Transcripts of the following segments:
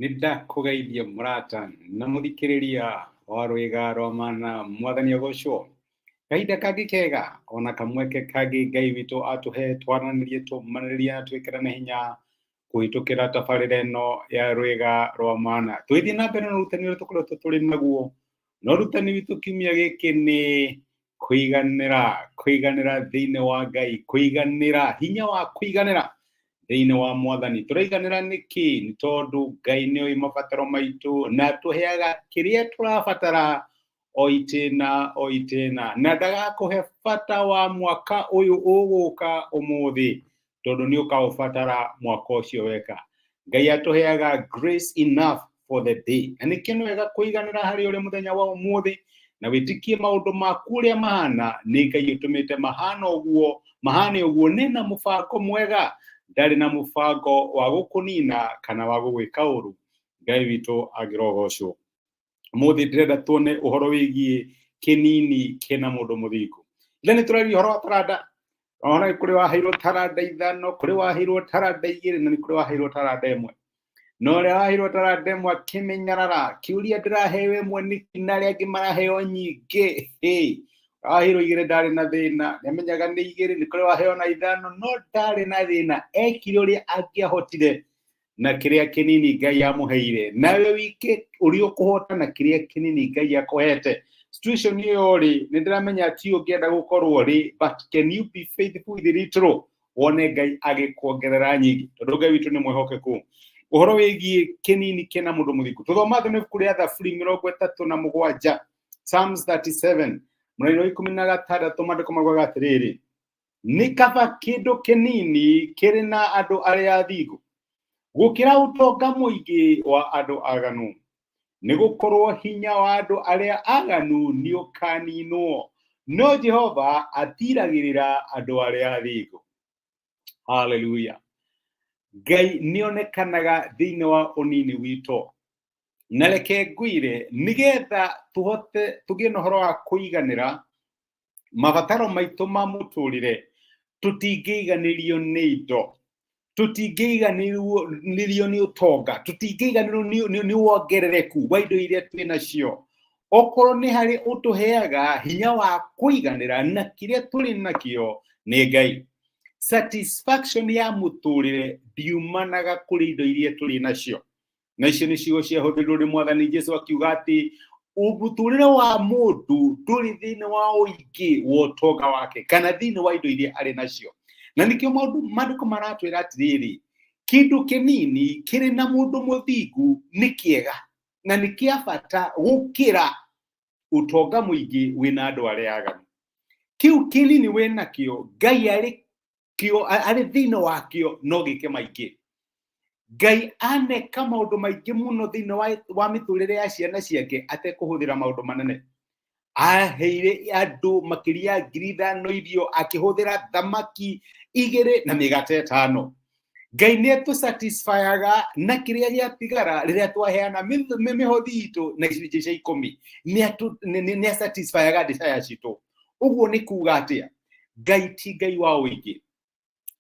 Nĩ ndakũgeithia mũrata na mũthikĩrĩria wa rwĩga rwa mana, mwathani agocwo. Kahinda kangĩ kega ona kamweke kangĩ Ngai witũ atũhe twaranĩrie, tũmanĩrĩrie na twĩkĩrane hinya kũhĩtũkĩra tabarĩra ĩno ya rwĩga rwa mana. Tũgĩthiĩ na mbere na ũrutani ũrĩa tũkoretwo tũrĩ naguo, na ũrutani witũ kiumia gĩkĩ nĩ kũiganĩra, kũiganĩra thĩinĩ wa Ngai, kũiganĩra, hinya wa kũiganĩra thĩinĩ wa mwathani. Tũraiganĩra nĩkĩ? Nĩ tondũ Ngai nĩ oĩ mabataro maitũ na atũheaga kĩrĩa tũrabatara o itĩna o itĩna, na ndagakũhe bata wa mwaka ũyũ ũgũka ũmũthĩ, tondũ nĩ ũkaũbatara mwaka ũcio weka. Ngai atũheaga grace enough for the day, na nĩkĩo nĩ wega kũiganĩra harĩ ũrĩa mũthenya wa ũmũthĩ na wĩtĩkie maũndũ maku ũrĩa mahana nĩ Ngai ũtũmĩte mahana ũguo mahane ũguo, nĩ na mũbango mwega, ndarĩ na mũbango wa gũkũnina kana wa gũgwĩka ũru. Ngai witũ angĩrogocwo. Ũmũthĩ ndĩrenda tuone ũhoro wĩgiĩ kĩnini kĩna mũndũ mũthingu. Ira nĩ tũraria ũhoro wa taranda. Ona nĩ kũrĩ waheirwo taranda 5, kũrĩ waheirwo taranda 2, na nĩ kũrĩ waheirwo taranda 1. Na ũrĩa waheirwo taranda 1 akĩmenyarara, kĩũria ndĩraheo 1 nĩkĩ na arĩa angĩ maraheo nyingĩ? Hey, waheirwo 2 ndarĩ na thĩna, nĩamenyaga nĩ 2, nĩ kũrĩ waheo na 5, no ndarĩ na thĩna, ekire ũrĩa angĩahotire na kĩrĩa kĩnini Ngai amũheire. Nawe wike ũrĩa ũkũhota na kĩrĩa kĩnini Ngai akũhete. Situation ĩyo rĩ, nĩ ndĩramenya ti ũngĩenda gũkorwo rĩ, but can you be faithful with little? Wone Ngai agĩkuongerera nyingĩ, tondũ Ngai witũ nĩ mwĩhokeku. Ũhoro wĩgiĩ kĩnini kĩna mũndũ mũthingu, tũthoma thĩinĩ ibuku rĩa Thaburi 37, Psalms 37, mũraini wa 16, maandĩko maugaga atĩrĩrĩ: nĩ kaba kĩndũ kĩnini kĩrĩ na andũ arĩa athingu gũkĩra ũtonga mũingĩ wa andũ aganu, nĩ gũkorwo hinya wa andũ arĩa aganu nĩ ũkaninwo, no Jehova atiragĩrĩra andũ arĩa athingu. Haleluya! Ngai nĩonekanaga thĩinĩ wa ũnini witũ, na reke ngwĩre, nĩgetha tũhote tũgĩe na ũhoro wa kũiganĩra mabataro maitũ ma mũtũrĩre, tũtingĩiganĩrio nĩ indo, tũtingĩiganĩrio nĩ ũtonga, tũtingĩiganĩrio nĩ wongerereku wa indo iria twĩ nacio. Okorwo nĩ harĩ ũtũheaga hinya wa kũiganĩra na kĩrĩa tũrĩ nakĩo nĩ Ngai. Satisfaction ya mũtũrĩre ndiumanaga kũrĩ indo iria tũrĩ nacio. Na icio nĩ ciugo ciahũthĩrirwo nĩ mwathani Jesu akiuga atĩ mũtũrĩre wa mũndũ ndũrĩ thĩinĩ wa ũingĩ wa ũtonga wake kana thĩinĩ wa indo iria arĩ nacio. Na nĩkĩo maũndũ maandĩko maratwĩra atĩrĩrĩ, kĩndũ kĩnini kĩrĩ na mũndũ mũthingu nĩ kĩega na nĩ kĩa bata gũkĩra ũtonga mũingĩ wĩna andũ arĩa aganu. Kĩu kĩnini wĩ nakĩo, Ngai arĩ kĩo, arĩ thĩinĩ wakĩo, no gĩke maingĩ. Ngai aneka maũndũ maingĩ mũno thĩinĩ wa mĩtũrĩre ya ciana ciake atekũhũthĩra maũndũ manene. Aheire andũ makĩria ya 5,000 irio akĩhũthĩra thamaki 2 na mĩgate 5. Ngai nĩ atũsatisfyaga na kĩrĩa gĩatigara rĩrĩa twaheana mĩhothi itũ na icunjĩ cia 10. Nĩ asatisfyaga desire citũ. Ũguo nĩ kuga atĩa? Ngai ti Ngai wa ũingĩ,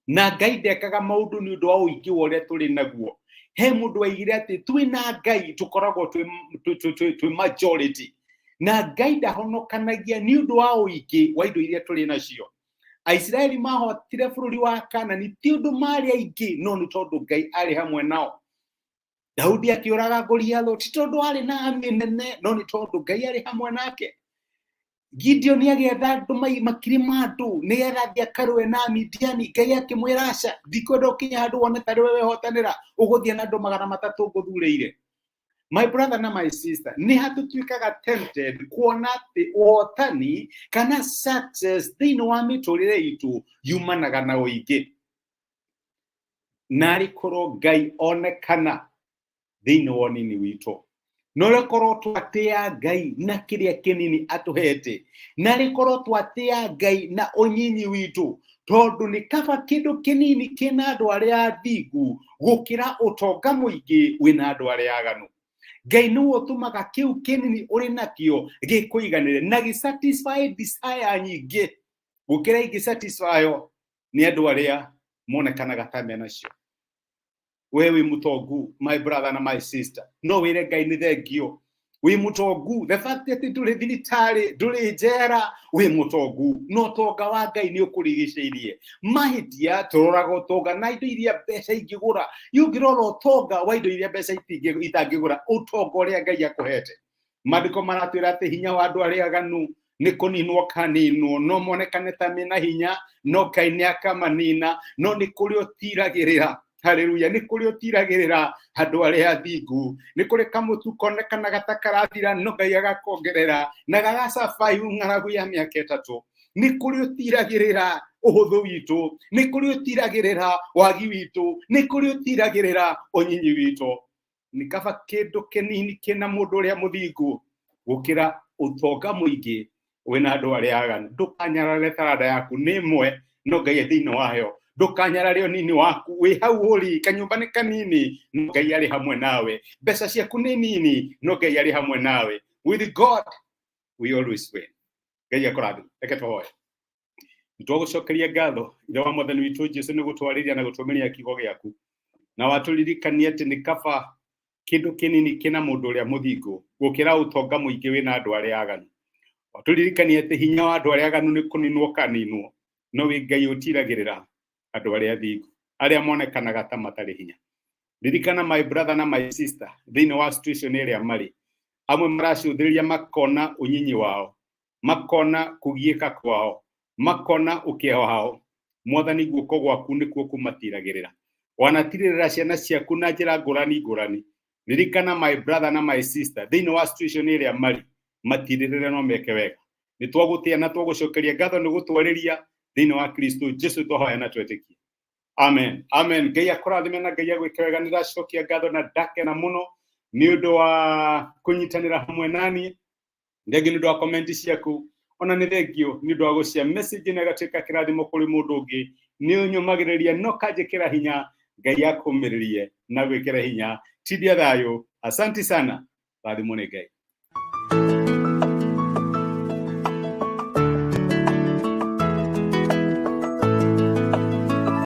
na Ngai ndekaga maũndũ nĩ ũndũ wa ũingĩ wa ũrĩa tũrĩ naguo. He mũndũ waigire atĩ twĩ na Ngai tũkoragwo twĩ majority, na Ngai ndahonokanagia nĩ ũndũ wa ũingĩ wa indo iria tũrĩ nacio. Aisiraeli mahotire bũrũri wa Kanani ti ũndũ marĩ aingĩ, no nĩ tondũ Ngai arĩ hamwe nao. Daudi akĩũraga Goliathũ ti tondũ arĩ na army nene, no nĩ tondũ Ngai arĩ hamwe nake. Gideon agĩetha andũ makiri ma andũ nĩgetha athiĩ akarũe na Midiani. Ngai akĩmwĩra aca, ndikwenda ũkinye handũ wone tarĩ we wehotanĩra, ũgũthiĩ na andũ 300 ngũthurĩire. My brother na my sister, nĩ hatũtuĩkaga tempted kuona atĩ ũhotani kana success thĩinĩ wa mĩtũrĩre itũ yumanaga na ũingĩ. Narĩ korwo Ngai onekana thĩinĩ wa ũnini witũ, no rĩkorwo twatĩa Ngai na kĩrĩa kĩnini atũhete, na rĩkorwo twatĩa Ngai na ũnyinyi witũ, tondũ nĩ kaba kĩndũ kĩnini kĩna andũ arĩa athingu gũkĩra ũtonga mũingĩ wĩna andũ arĩa aganu. Ngai nĩwe ũtũmaga kĩu kĩnini ũrĩ nakĩo gĩkũiganĩre na gĩ satisfy desire nyingĩ gũkĩra ingĩ satisfy nĩ andũ arĩa monekanaga ta menacio. We wĩ mũtongu, my brother na my sister, no wĩre Ngai nĩ thengio. Wĩ mũtongu, the fact atĩ ndũrĩ thibitarĩ, ndũrĩ njera, wĩ mũtongu, no ũtonga wa Ngai nĩ ũkũrigicĩirie. Mahĩtia tũroraga ũtonga na indo iria mbeca ingĩgũra. Ũngĩrora ũtonga wa indo iria mbeca itangĩgũra, ũtonga ũrĩa Ngai akũhete. Maandĩko maratwĩra atĩ hinya wa andũ arĩa aganu nĩ kũninwo kaninwo, no monekane ta mena hinya, no Ngai nĩ akamanina. No nĩ kũrĩ ũtiragĩrĩra, haleluya, nĩ kũrĩ ũtiragĩrĩra andũ arĩa athingu. Nĩ kũrĩ kamũtu konekanaga ta karathira, no Ngai agakongerera na gagacabayu ng'aragu ya mĩaka 3. Nĩ kũrĩ ũtiragĩrĩra ũhũthũ witũ, nĩ kũrĩ ũtiragĩrĩra wagi witũ, nĩ kũrĩ ũtiragĩrĩra ũnyinyi witũ. Nĩ kaba kĩndũ kĩnini kĩna mũndũ ũrĩa mũthingu gũkĩra ũtonga mũingĩ wĩna andũ arĩa aganu. Ndũkanyarare taranda yaku, nĩ ĩmwe, no Ngai e thĩinĩ wayo. Ndũkanyarare ũnini waku, wĩ hau ũrĩ, kanyũmba nĩ kanini, no Ngai arĩ hamwe nawe. Mbeca ciaku nĩ nini, no Ngai arĩ hamwe nawe. With God we always win. Ngai akũrathime. Reke tũhoe. Nĩtwagũcokeria ngatho, Ithe wa Mwathani witũ Jesu, nĩ gũtwarĩria na gũtũmĩria kiugo gĩaku, na watũririkania atĩ nĩ kaba kĩndũ kĩnini kĩna mũndũ ũrĩa mũthingu gũkĩra ũtonga mũingĩ wĩna andũ arĩa aganu. Watũririkania atĩ hinya wa andũ arĩa aganu nĩ kũninwo kaninwo, no wĩ Ngai ũtiragĩrĩra andũ arĩa athingu, arĩa monekanaga ta matarĩ hinya. Ririkana my brother na my sister thĩinĩ wa situation ĩrĩa marĩ. Amwe maracũthĩrĩria makona ũnyinyi wao, makona kũgiĩka kwao, makona ũkĩa wao. Mwathani, guoko gwaku nĩkuo kũmatiragĩrĩra. Wanatirĩrĩra ciana ciaku na njĩra ngũrani ngũrani. Ririkana my brother na my sister thĩinĩ wa situation ĩrĩa marĩ, matirĩrĩre no meke wega. Nĩ twagũtĩa na twagũcokeria ngatho nĩ gũtwarĩria thĩinĩ wa Kristo Jesu twahoya na twetĩkia. Amen. Amen. Ngai akũrathime na Ngai agwĩke wega. Nĩ ndacokia ngatho na ndakena mũno nĩ ũndũ wa kũnyitanĩra hamwe naniĩ. Thengiũ nĩ ũndũ wa comment ciaku, ona nĩ thengio nĩ ũndũ wa gũcia message na ĩgatuĩka kĩrathimo kũrĩ mũndũ ũngĩ. Nĩ ũnyũmagĩrĩria no kanjĩkĩra hinya. Ngai akũmĩrĩrie na gwĩkĩra hinya. Tindia thayũ. Asanti sana. Rathimwo nĩ Ngai.